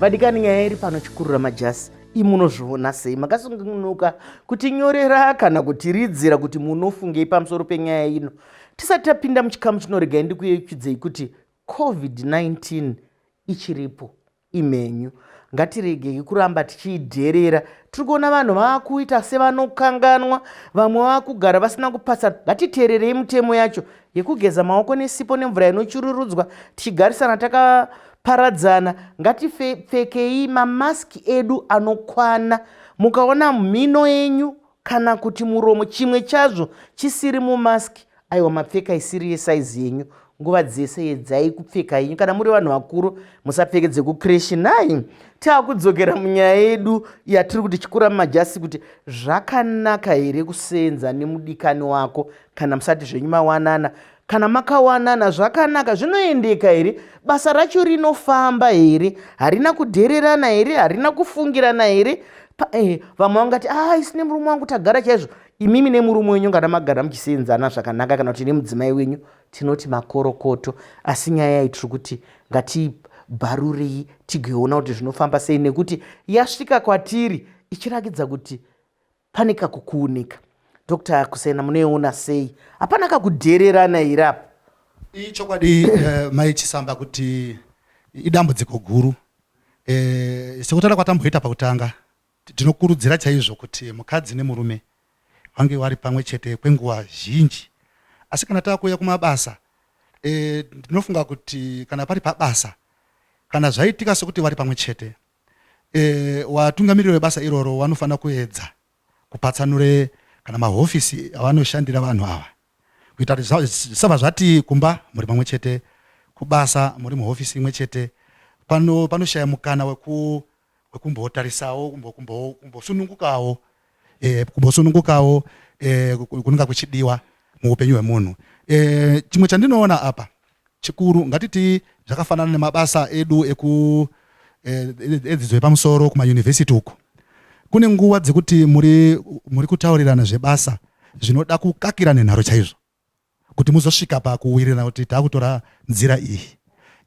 Vadikani, nyaya iri pano chikurura majasi imunozviona sei? Makasungunuka kutinyorera kana kutiridzira kuti munofungei pamusoro penyaya ino. Tisati tapinda muchikamu chinoregai ndikuyeuchidzei kuti COVID-19 ichiripo imhenyu. Ngatiregei kuramba tichiidherera. Tiri kuona vanhu vakuita sevanokanganwa, vamwe vakugara vasina kupasana. Ngatiteererei mutemo yacho yekugeza maoko nesipo nemvura inochururudzwa, tichigarisana takaparadzana. Ngatipfekei mamaski edu anokwana. Mukaona mhino yenyu kana kuti muromo chimwe chazvo chisiri mumaski, aiwa, mapfeka isiri yesaizi yenyu. Nguva dzese yedzai kupfeka yenyu. Kana muri vanhu vakuru, musapfeke dzekucreche. Nai taakudzokera munyaya yedu yatiri kuti chikura mumajasi, kuti zvakanaka here kusenza nemudikani wako kana musati zvenyu mawanana? Kana makawanana zvakanaka, zvinoendeka here? Basa racho rinofamba here? Harina kudhererana here? Harina kufungirana here? Vamwe vangati, ah, isi nemurume wangu tagara chaizvo. Imimi nemurume wenyu kana magara muchisenzana zvakanaka, kana kuti nemudzimai wenyu, tinoti makorokoto. Asi nyaya iyi tiri kuti ngatibharurei tigoona kuti zvinofamba sei, nekuti yasvika kwatiri ichirakidza kuti pane kakukuunika. Dr Kusena, munoiona sei? Hapana kakudhererana here apa? Ichokwadi, Mai Chisamba, kuti idambudziko guru. Sekutaura kwatamboita pakutanga, tinokurudzira chaizvo kuti mukadzi nemurume vange vari pamwe chete kwenguva zhinji. Asi kana taakuuya kumabasa, ndinofunga kuti kana pari pabasa, kana zvaitika sekuti vari pamwe chete, watungamiriri webasa iroro vanofanira kuedza kupatsanure kana mahofisi avanoshandira vanhu ava, kuita kuti zvisabva zvati kumba muri pamwe chete, kubasa muri muhofisi imwe chete. Panoshaya mukana wekumbotarisawo, kumbosunungukawo, kumbosunungukawo kunonga kuchidiwa muupenyu hwemunhu. Chimwe chandinoona apa chikuru, ngatiti zvakafanana nemabasa edu eku edzidzo yepamusoro kumayunivhesiti uku. Kune nguva dzekuti muri kutaurirana zvebasa zvinoda kukakira nenharo chaizvo kuti muzosvika pakuwirirana kuti taakutora nzira iyi.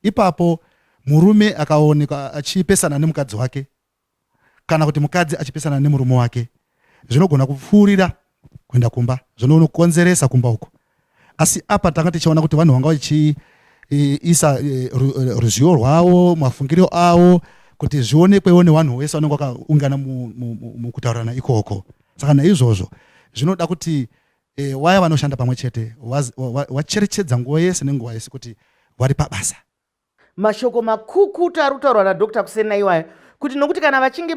Ipapo murume akaonekwa achipesana nemukadzi wake, kana kuti mukadzi achipesana nemurume wake, zvinogona kupfuurira kuenda kumba, zvinonokonzeresa kumba uko. Asi apa tanga tichiona kuti vanhu vanga vachiisa ruzivo rwavo, mafungiro avo, kuti zvionekwewo nevanhu vese vanenge vakaungana mukutaurirana ikoko. Saka naizvozvo zvinoda kuti vaya vanoshanda pamwe chete vacherechedza nguva yese nenguva yese kuti vari pabasa. Mashoko makukutu ari kutaurwa naDr Kusena iwayo, kuti nokuti kana vachinge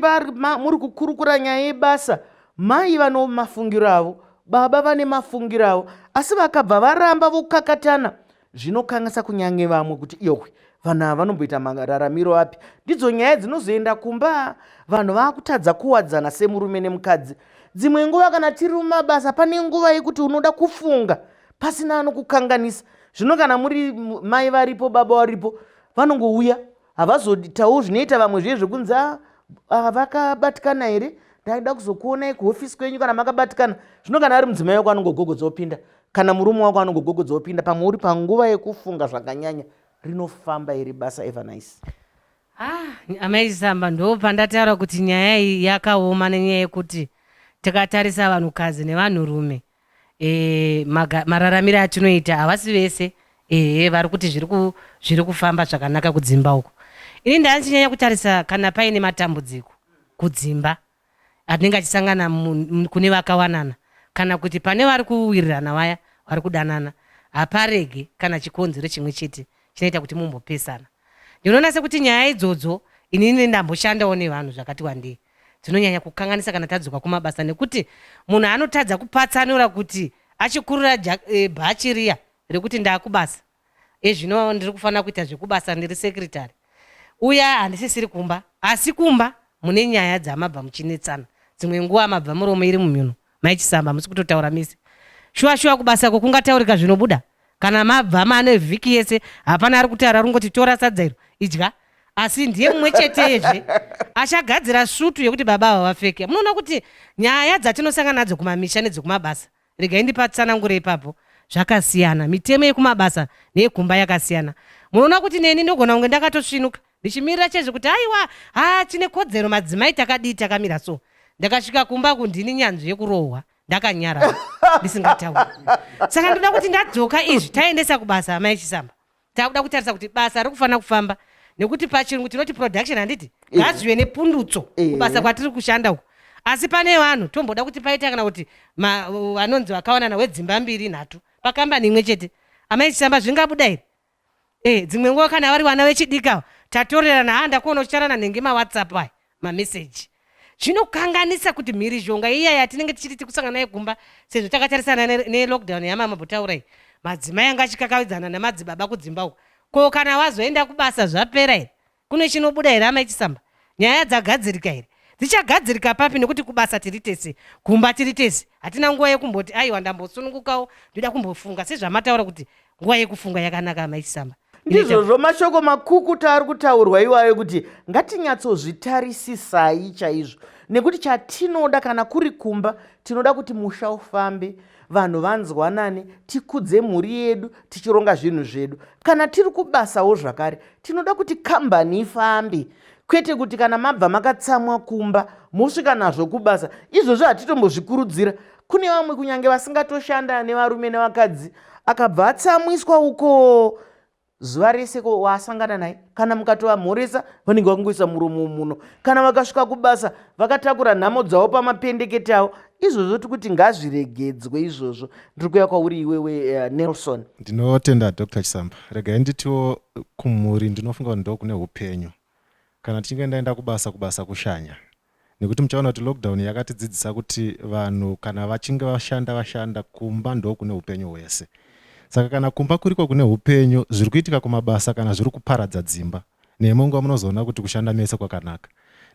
muri kukurukura nyaya yebasa, mai vano mafungiro avo, baba vane mafungiro avo, asi vakabva varamba vokakatana, zvinokanganisa kunyange vamwe kuti yohwe, vanhu ava vanomboita mararamiro api? Ndidzo nyaya dzinozoenda kumba, vanhu vaakutadza kuwadzana semurume nemukadzi. Dzimwe nguva kana tiri mumabasa, pane nguva yekuti unoda kufunga pasina anokukanganisa. Zvino kana muri mai varipo, baba varipo, vanongouya, havazotawo zvinoita vamwe zviye zvekunzi, ah, vakabatikana here? Ndaida kuzokuonai kuhofisi kwenyu kana makabatikana. Zvino kana ari mudzimai wako anongogogodza opinda, kana murume wako anongogogodza opinda, pamwe uri panguva yekufunga zvakanyanya. Rinofamba here basa, Evernice? Ah, Amai Chisamba, ndo pandataura kuti nyaya iyi yakaoma, nenyaya yekuti tikatarisa vanhukadzi nevanhurume, mararamiro atinoita havasi vese ehe vari kuti zviri kufamba zvakanaka kudzimba uko. Ini ndandichinyanya kutarisa kana paine matambudziko kudzimba atinenge achisangana kune vakawanana, kana kuti pane vari kuwirirana, vaya vari kudanana, haparege kana chikonzero chimwe chete chinoita kuti mumbopesana. Ndinoona sekuti nyaya idzodzo, inini ndamboshandawo nevanhu zvakati wandei, dzinonyanya kukanganisa kana tadzoka kumabasa, nekuti munhu anotadza kupatsanura kuti achikurura bhachi riya rekuti ndaakubasa ezvino, ndiri kufanira kuita zvekubasa, ndiri secretary uya, handisisiri kumba. Asi kumba mune nyaya dzamabva muchinetsana, dzimwe nguva mabva muromo iri mumhuno, Mai Chisamba, musi kutotaura mese. Shuwa shuwa kubasako kungataurika zvinobuda? Kana mabva mane vhiki yese hapana ari kutaura, rungoti tora sadza iro, idya. Asi ndiye mumwe cheteyezve achagadzira svutu yekuti baba ava vapfeke. Munoona kuti nyaya dzatinosangana nadzo kumamisha nedzekumabasa, regai ndipatsanangure ipapo, zvakasiyana. Mitemo yekumabasa neyekumba yakasiyana. Munoona kuti neni ndogona kunge ndakatosvinuka. Ndichimirira chezvo kuti aiwa, ha, tine kodzero madzimai, takadii takamira so. Ndakasvika kumba ku ndini nyanzvi yekurohwa, ndakanyarara ndisingatauri. Saka ndoda kuti ndadzoka izvi taendesa kubasa, amai Chisamba. Takuda kutarisa kuti basa riri kufanira kufamba nekuti pachirungu tinoti production, handiti? Ngazvive nepundutso kubasa kwatiri kushanda uku. Asi pane vanhu tomboda kuti paita kana kuti vanonzi vakawanana wedzimba mbiri nhatu pakambani imwe chete. Amai Chisamba, zvingabuda here? Dzimwe nguva kana vari vana vechidiki ava tatorerana, ha, ndakuona uchitarana nenge mawhatsapp aya, mameseji, zvinokanganisa kuti mhirizhonga iya yatinenge tichiti tikusangana nayo kumba, sezvo takatarisana nelockdown yamambotaura iyi, madzimai anga achikakavidzana namadzibaba kudzimba uku. Ko kana wazoenda kubasa zvapera here? Kune chinobuda here, amai Chisamba? Nyaya dzagadzirika here? Dzichagadzirika papi nekuti kubasa tiri tese, kumba tiri tese? Hatina nguva yekumboti aiwa, ndambosunungukawo, ndoda kumbofunga, sezvamataura kuti nguva yekufunga yakanaka, amai Chisamba. Ndizvozvo, mashoko makukuta ari kutaurwa iwayo kuti ngatinyatsozvitarisisai chaizvo, nekuti chatinoda kana kuri kumba, tinoda kuti musha ufambe, vanhu vanzwanane, tikudze mhuri yedu tichironga zvinhu zvedu. Kana tiri kubasawo zvakare, tinoda kuti kambani ifambe, kwete kuti kana mabva makatsamwa kumba mosvika nazvo kubasa. Izvozvo hatitombozvikurudzira. Kune vamwe kunyange vasingatoshanda nevarume nevakadzi, akabva atsamwiswa uko zuva rese ko waasangana naye, kana mukatovamhoresa vanenge vakungoisa muromo muno. Kana vakasvika kubasa vakatakura nhamo dzavo pamapendekete avo. Izvozvo tikuti ngazviregedzwe izvozvo. Ndiri kuuya kwauri iwewe, Nelson. Ndinotenda, Dr Chisamba. Regai nditiwo kumhuri ndinofunga kuti ndokune upenyu. Kana tichinge ndaenda kubasa, kubasa kushanya, nekuti muchaona kuti lockdown yakatidzidzisa kuti vanhu kana vachinge vashanda vashanda, kumba ndokune upenyu hwese. Saka kana kumba kuriko kune upenyu, zviri kuitika kumabasa kana zviri kuparadza dzimba, nemwe nguva munozoona kuti kushanda mese kwakanaka,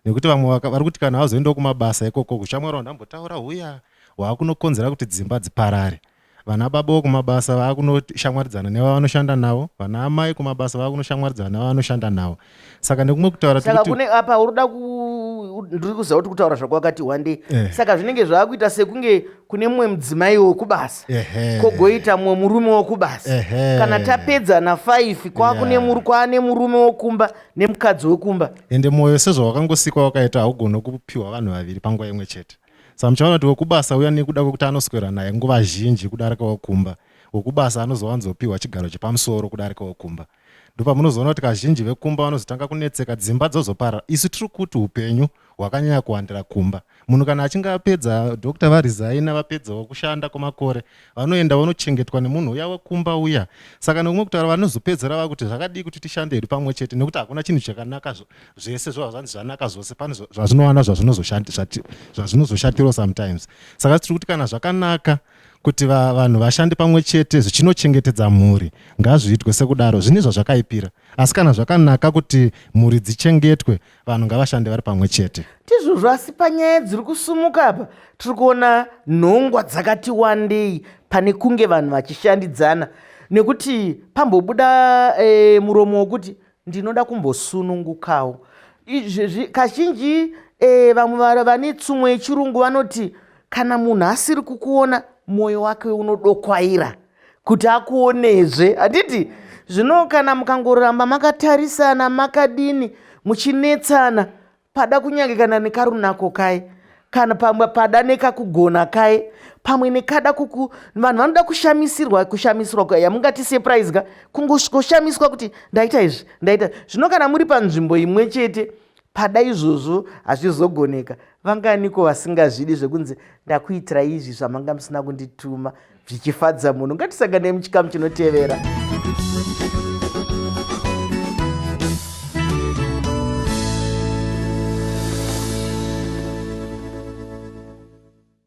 nekuti vamwe vari kuti kana vazoendawo kumabasa ikoko, kushamwari wandambotaura huya hwaakunokonzera kuti dzimba dziparare. Vana baba kumabasa vaakunoshamwaridzana nevavanoshanda navo, vana amai kumabasa vaakunoshamwaridzana nevavanoshanda navo. Saka nekumwe kutaura, saka kune apa urikuda, ndiri kuziva kuti kutaura zvako wakati wandei. Saka zvinenge zvaakuita sekunge kune mumwe mudzimai wokubasa, kogoita mumwe murume wokubasa. Kana tapedza na5 kwakune kwaane murume wokumba nemukadzi wekumba. Ende mwoyo sezvawakangosikwa wakaita, haugoni kupiwa vanhu vaviri panguva imwe chete. Saka muchaona kuti wekubasa uya, nekuda kwekuti anoswera naye nguva zhinji kudarika wekumba, wekubasa anozowanzopiwa chigaro chepamusoro kudarika wekumba. Ndopamunozoona kuti kazhinji vekumba vanozotanga kunetseka, dzimba dzozoparara. Isu tiri kuti upenyu hwakanyanya kuwandira kumba. Munhu kana achinge apedza, doctor varesigna, vapedzawo kushanda kwemakore, vanoenda vonochengetwa nemunhu uya wekumba uya. Saka nekumwe kutaura, vanozopedzera vakuti zvakadii kuti tishande hedu pamwe chete, nekuti hakuna chinhu chakanaka zvese zvova zvanzi zvanaka zvose. Pane zvazvinowana, zvazvinozoshatirawo sometimes. Saka tiri kuti kana zvakanaka kuti vanhu vashande pamwe chete zvichinochengetedza mhuri, ngazviitwe sekudaro. Zvine zvazvakaipira, asi kana zvakanaka kuti mhuri dzichengetwe, vanhu ngavashande vari pamwe chete. Tizvozvo, asi panyaya dziri kusumuka apa tiri kuona nhongwa dzakati wandei pane kunge vanhu vachishandidzana, nekuti pambobuda muromo wokuti ndinoda kumbosunungukawo. Izvezvi kazhinji vamwe vane tsumo yechirungu vanoti kana munhu asiri kukuona, mwoyo wake unodokwaira kuti akuonezve, handiti? Zvino kana mukangoramba makatarisana, makadini, muchinetsana, pada kunyange kana nekarunako kai, kana pamwe pada nekakugona kai, pamwe nekada kuku vanhu vanoda kushamisirwa, kushamisirwa yamungati surprise ka, kungoshamiswa kuti ndaita izvi, ndaita zvino. Kana muri panzvimbo imwe chete, pada izvozvo hazvizogoneka. Vanganiko vasingazvidi zvekunzi ndakuitira izvi zvamanga musina kundituma, zvichifadza munhu? Ngatisanganei muchikamu chinotevera.